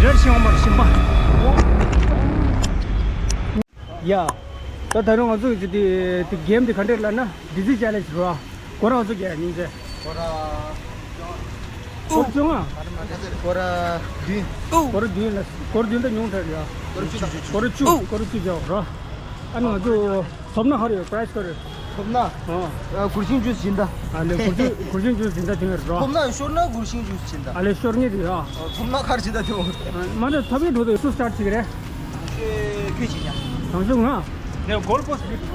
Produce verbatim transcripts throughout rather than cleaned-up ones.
ཡར་ཤིང་འོ་མར་ཤིང་པ། ཡ། ད་ད་རུང་ང་ཚོ་གི་དེ་དེ་གེམ་དེ་ག་འདྲས་ལབ་ན་ཌི་ཟི་ཆེ་ལེན་ཇི་རོ། ཁོ་རང་ཚོ་གི་སྙིང་རྗེ། སྐོར་བཅོ་ལྔ། སྐོར་བདུན། སྐོར་བདུན་ལ་སྐོར་བདུན་ད་ཉུང་དྲགས་ཡ། སྐོར་བཅུ། སྐོར་བཅུ་བཅོ་རོ། ཨ་ནི་ང་ཚོ་ཐོབ་ན་ཧ་རེ་པ་རའི་སི་ཀ་རེ། ཐོབ་ན། ཨ། གུར་ཤིང་ཇུས་སྦྱིན་བདག་ཨ་ལེ་གུར་ཤིང་གུར་ཤིང་ཇུས་སྦྱིན་བདག་དེ་ངར་རོ། ཐོབ་ན་ཤོར་ན་གུར་ཤིང་ཇུས་སྦྱིན་བདག་ཨ་ལེ་ཤོར་ངེས་རེད་ཨ། ཐོབ་ན་ཁར་སྦྱིན་བདག་དེ་འོང་། མ་འདྲ་ཐོབ་ཡས་འགྲོ་དུས་སུ་སི་ཊར་ཊི་བྱེད་ཀྱི་རེད། ཁྱོད་ཁྱོད་བྱེད་ཀྱང་། དང་ཤོག་ང་། ནས་གོལ་པོ་སི་ཊི་བྱེད།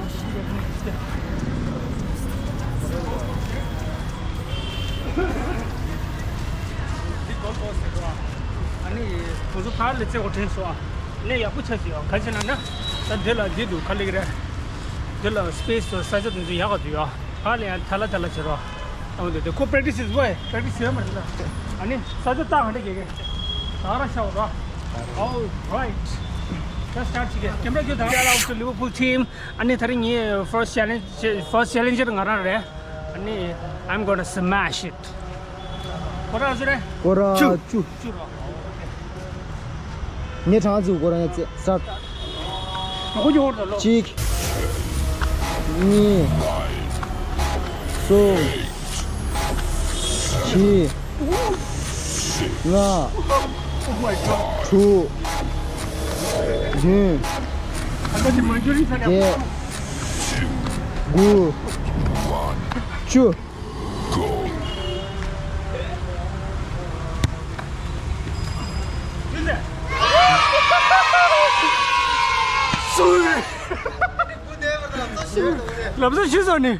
འདི་གོལ་པོ་སི་ཊི་རེད་ཨ། ཨ་ནི་ཁོང་ཚོ་ཕར་ལ་རྩེ་གོ་དྲན་སོང་ཨ། གནས་ཡག་པོ་ཆགས་ཤིག་ཡོད། ག་རེ་བྱས་ན་ན། ད་འདི་ལ་འདི་འདུག་ག་ལེགས་རེད། འདི་ལ་སི་པེ་སི་དང་ས་ཆ་དེ་ཚོ་ཡག་ག་འདུག་ཡོད། ག་ལ་ཡང་ཐ་ལ་ཐ་ལ་བྱེད་རོགས། ཨ་འདི་འདི་ཁོ་པེ་རེག་ཊི་སི་བོ་པེ་རེག་ཊི་སི་ཡོད་མ་རེད་ལ། ཨ་ནི་ས་ཆ་ཏག་ག་འདྲ་གེ་གེ། ད་ར་ཤ་བོ་ར། All right. Just start again. Camera, you down. Shout out to Liverpool team. ཨ་ནི་ད་རིང་ངའི་first challenge, first challenger ང་རང་རེད། ཨ་ནི་I'm gonna smash it. སྐོར་ར་བཅུ་རེད། སྐོར་ར་བཅུ། བཅུ་རོ། ངས་གྲངས་བརྩིས། སྐོར་ར་ཡ་བརྩི་སར། ཨ་ཁོ་ཀྱི་ཧོར་དང་ལོ། གཅིག་གཉིས། གསུམ། བཞི། ལྔ། Oh my God. དྲུག་བདུན། ཨ་ཁོ་ཀྱི་མ་འཇུ་རིང་ས་ཀྱང་། བརྒྱད། དགུ། བཅུ། ལབ་ས་ཤི་སོང་ནི།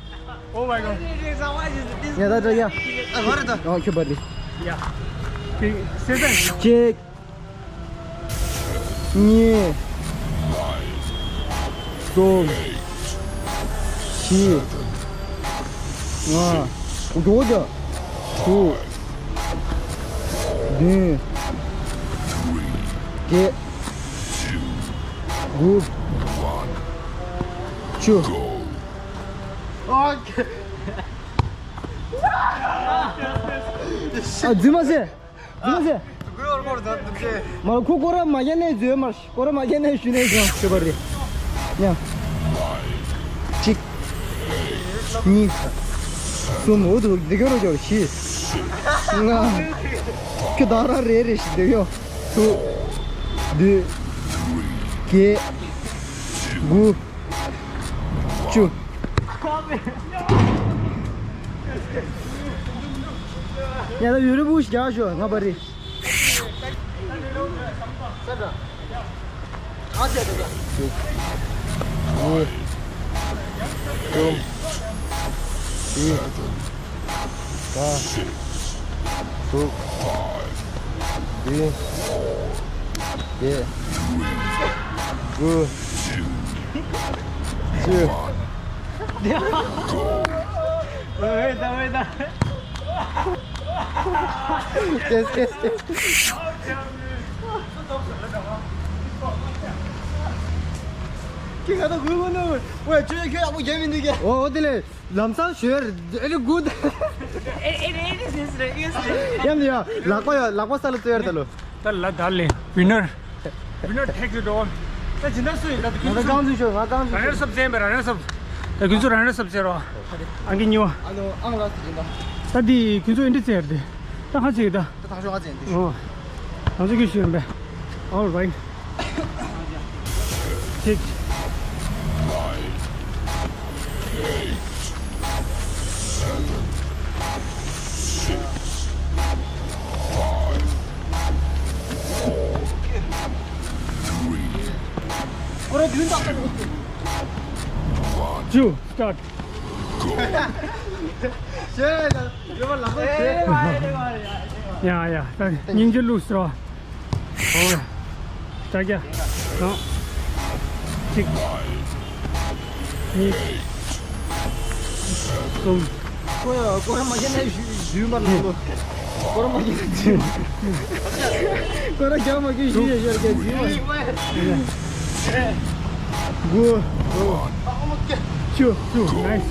Oh my God. ཡ་ད་ད་ཡ། ཨ་ང་རེད་ད། ཨོ་ཁྱོད་པ་རེད། ཡ། གཅིག་གཉིས། གསུམ། བཞི། ལྔ། དགུ་བརྒྱ། དྲུག་བདུན། བརྒྱད། དགུ། བཅུ། ཨ་རྫུན་མ་ཟེར། རྫུན་མ་ཟེར། མ་ཁུ་སྐོར་ར་མ་རྒྱག་ནས་རྫུན་མ། སྐོར་ར་མ་རྒྱག་ནས་ཞུ་ནས་ཞུ་ཤོད་པ་རེད། ཡ། གཅིག་གཉིས། གསུམ། འོ་དུ་འདི་ག་རོ་ཅོར་བཞི། ལྔ། ཁྱོད་ད་ར་རེ་རེ་ཞིག་འདེབས་ཡོང་། དྲུག་བདུན། བརྒྱད། དགུ། བཅུ། ཡ་ད་ཡུ་རུ་བུ་ཞིག་རྒྱག་ཤོག་ང་པ་རི། གཅིག་གཉིས། གསུམ། བཞི། ལྔ། དྲུག་བདུན། བརྒྱད། དགུ། བཅུ། ཨོའེ་ད་ཨོའེ་ད། ཀེས་ཀེས་ཀེས། ཁྱེད་ག་ད་གུས་གུས་ནོ། ཝེ་ཁྱོད་ཁྱོད་ཡག་པོ་རྒྱབ་མི་འདུག་གས། ཨོ་ཨོ་དེ་ལས། ལམ་སང་ཞོལ། Very good. It, it, it is, it is. ཡང་ཡང་ལག་པ་ཡང་ལག་པ་ས་ལ་བཙོས་ཡར་ད་ལོ། ད་ལ་ད་ལེ། Winner. Winner take it all. ད་ཇི་འདྲ་སུ་ཡིན་ད་དུ་ང་ད་རྐང་འཛུལ་ཤོག་ང་རྐང་འཛུལ་རང་ཤོག་རང་སབ་ཟེར་བས་རང་སབ། ད་ཁྱོད་ཚོ་རང་སབ་ཟེར་རོ། ཨང་ཀི་གཉིས་པ། ཨ་ནོ་ཨང་ལ་སི་ཇི་འདྲ། ད་འདི་ཁྱོད་ཚོ་ཨེ་འདྲ་ཟེར་ཏེ། ད་ཧ་ཅིག་ད། ད་ཐང་ཤོག་ཨ་ཙེ་འདི། ཨོ། ང་ཚོ་གི་ཞུ་ཡིན་པས། All right. Six. Two, start. ཡ་ཡ། ད་སྙིང་རྗེ་བླུགས་སོ། ཨོ། ད་རྒྱ། ནོ། གཅིག་གཉིས། གསུམ། ཀོ་ཡ་ཀོ་ར་མ་གྱེན་ན་ཞུ་ཞུ་མ་ལ་ལོ། ཀོ་ར་མ་གྱེན་ན་ཞུ། ཀོ་ར་རྒྱ་མ་གྱེན་ཞུ་ཡ་ཞར་གྱ་ཞུ་མ། དགུ། བཅུ། བཅུ། ནའིས།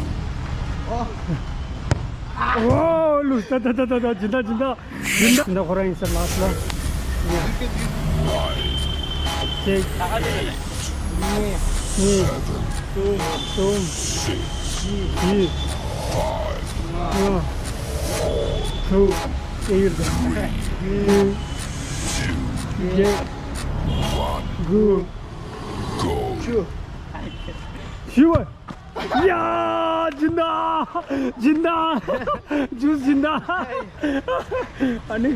ཨོ། ལུས་ད་ད་ད་ད་ད་ཇི་འདྲ་ཇི་འདྲ། ཡིན་ད། ད་ཁོ་རང་ཡིན་ཟེར་ལགས་ལ། གཅིག་གཉིས། གཉིས། གསུམ། གསུམ། བཞི། བཞི། ལྔ། དྲུག་གཡས་གཡོན་དང་། བརྒྱད། དགུ། བཅུ། བཞི་པ། ཡ། སྦྱིན་བདག་སྦྱིན་བདག་ཇུས་སྦྱིན་བདག་ཨ་ནི།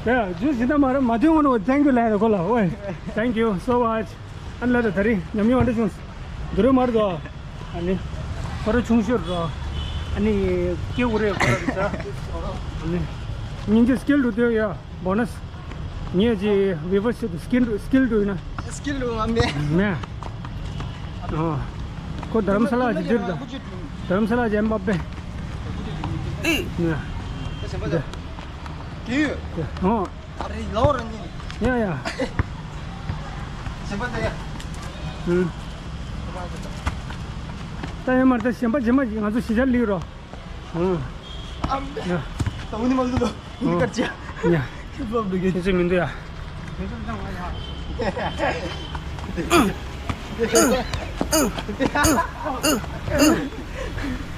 ཡ། ཇུས་སྦྱིན་བདག་མ་རེད། མ་ཐོན་གོང་ནས་thank you ལན་རེ་གོ་ལ། ཨོའི། Thank you so much. ཨ་ནི་ལ་ད་ད་རིང་ཉམས་མྱོང་འདྲ་བྱུང་། དུ་རུ་མར་དོ། ཨ་ནི། ཁོ་ར་ཆུང་ཤོས་རོ། ཨ་ནི། སྐྱེ་བོ་རེ་ཁོ་ར་རེ་ཟ། ཨ་ནི། སྙིང་རྗེ་སྐྱིད་སྡུག་དེ་ཡ། Bonus. ངས་ཀྱི་viewers ཚོ་skill skill འགྲོ་ཡིན་ན། Skill འགྲོ་ང་མེད། མེད། ཨོ། ཁོ་རྡ་རམ་ས་ལ་གྱི་འདིར་དང་། རྡ་རམ་ས་ལ་གྱི་ཨེམ་པ་པེ། མེད། དེ་ཡོད། ཨོ། ཨ་རེད་ལོ་ར་ཉིན། ཡ་ཡ། ད་ཡོད་མ་རེད། ད་གཞན་པ་རྗེས་མ་ང་ཚོ་གཞིས་ཆགས་སླེབས་རོགས། ཨང་། ཨམ། ཡ། ད་འུ་ནི་མ་ལུ་ལོ། འུ་ནི་ཀར་ཅི་ཡ། ཡ། ཁྱི་ཕབ་འདུག་གི། ཁྱི་ཚོས་མི་འདུག་ཡ།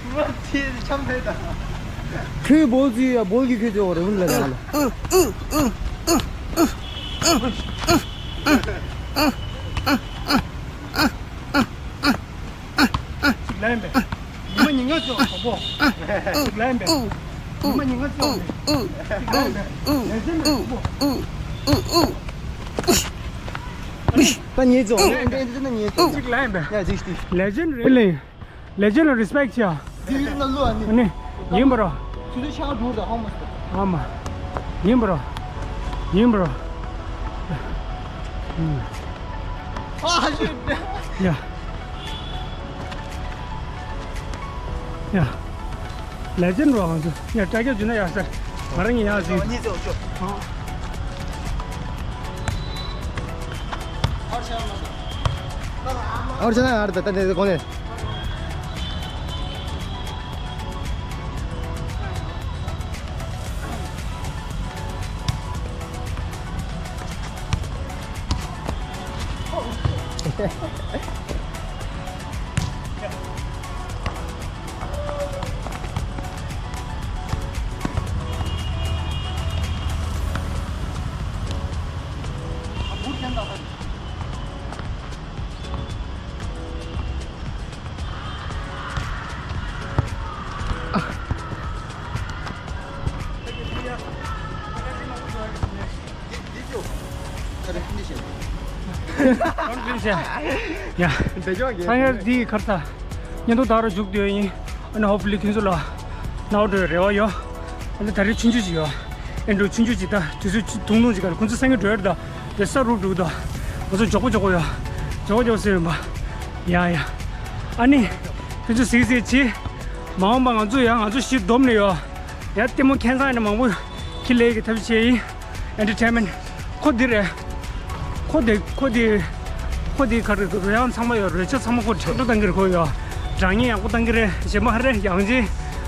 མ་ཐི་ཆམ་ཕེ་ད། ཁོས་བོལ་ཙི་ཡ་བོལ་གི་ཁོས་ཙི་འོ་རེ་འུ་ལ་རེ་ལ། གཅིག་ལན་པས། ཉི་མ་ཉིན་གང་ཅོག་གོ་པོ། གཅིག་ལན་པས། ཉི་མ་ཉིན་གང་ཅོག་གཅིག་ལན་པས། ལས་ཟིན་པས་གོ་པོ། ད་ཉེས་ཅོག་ཉེས་ཅོག་གཅིག་ལན་པས། ཡ་གཅིག་གཅིག་ལེ་ཇེན་རེད་ལེ། ལེ་ཇེན་ལ་རི་སི་པེག་ཆེ་ཡ། འདི་ཡིན་ན་ལོ་ཨ་ནི། ཨ་ནི། ཡིན་པ་རོ། ཆུ་ཚོད་ཤར་འགྲོ་ད་ཧོ་མ་སི། ཨ་མ། ཡིན་པ་རོ། ཡིན་པ་རོ། ཨ་ཤི། ཡ། ཡ། ལེ་ཇེན་རོ་ང་ཚོ། ཡ་དྲ་རྒྱ་བརྒྱུད་ན་ཡག་ས། ང་རང་ཡིན་ཡག་ཟིན། ཨར་ཆ་ན་ཨར་ད་ད་ནས་གོ་ནས། ཡ། ཚང་ཡར་འདི་གར་ས། ཉིན་ཐོ་ད་རུ་བཞུགས་བསྡད་ཡིན། ཨ་ནི་ཧོབ་ཕུ་ལི་ཁྱོད་ཚོ་ལ། ནའོ་འགྲོ་བའི་རེ་བ་ཡོད། ཨ་ནི་ད་རེས་ཆུང་ཆུང་ཞིག་ཡོད། ཨེ་འགྲོ་ཆུང་ཆུང་ཞིག་ད་དུས་ཚོད་ཆུ་ཐུང་ཐུང་ཞིག་ག་ཁོང་ཚོ་སེང་གེ་འགྲོ་ཡར་ད། དེ་ས་རུབ་འགྲོ་ད། ང་ཚོ་མགྱོགས་པོ་མགྱོགས་པོ་ཡོད། མགྱོགས་པོ་མགྱོགས་པོ་ཟེར་ཡོད་པ། ཡ་ཡ། ཨ་ནི། དུས་ཚོད་གཟིགས་གཟིགས་བྱེད། མ་འོངས་པ་ང་ཚོ་ཡང་ང་ཚོ་གཞིས་བསྡོམས་ནས་ཡོད། ཡ་ལྟད་མོ་ཁྱད་མཚར་ནི་མང་པོ་ཁྱི་ལས་ཀྱི་ཐབས་ཤེས་ཡིན། Entertainment ཁོ་འདི་རེད། ཁོ་འདི་ཁོ་འདི་ཁོ་འདི་ག་རེ་རོལ་དབྱངས་ཚང་མ་ཡོད། རོལ་ཆ་ཚང་མ་ཁོ་དྲག་པོ་བཏང་གི་རེད། ཁོ་ཡོད། སྒྲ་སྙན་ཡག་པོ་བཏང་གི་རེད། གཞན་པ་ཧ་རེ་ཡང་ཅི་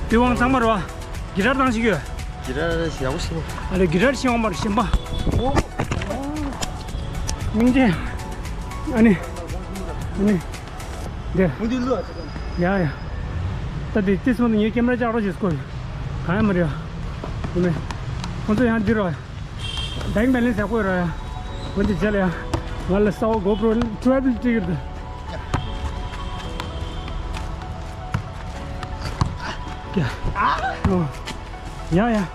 དུས་དབང་ཚང་མ་རོ། གི་ཊར་བཏང་ཞིག་ཡོད། གི་ཊར་ཡག་པོ་ཞིག་ཨ་ལེ་གི་ཊར་ཤེས་འོང་མ་རེད་གཞན་པ། སྙིང་རྗེ། ཨ་ནི། ཨ་ནི། འདི། ཡ་ཡ། ད་འདི་ཏིས་མ་ནི་ངའི་ཀེམ་ར་ལྕགས་རོ་ཞིག་སྐོར། གང་ཡང་མ་རེད་ཡ། དེ་ནས། ཁོང་ཚོ་ཡང་འདི་རོ། Bank balance ཡག་པོ་ཡོད་ར་ཡ། འོན་ཏེ་རྗེས་ལ་ཡ། ང་ལ་གསར་པ་GoPro twelve སྤྲད་ཀྱི་རེད། ཀྱ། ཨོ། ཡ་ཡ།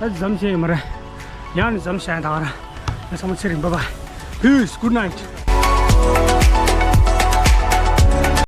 ད་འཛོམས་བྱས་ཡོད་མ་རེད། ཡང་ནས་འཛོམས་བྱས་ད་ག་ར། ང་ཚང་མ་ཚེ་རིང་། bye bye. Peace. Good night.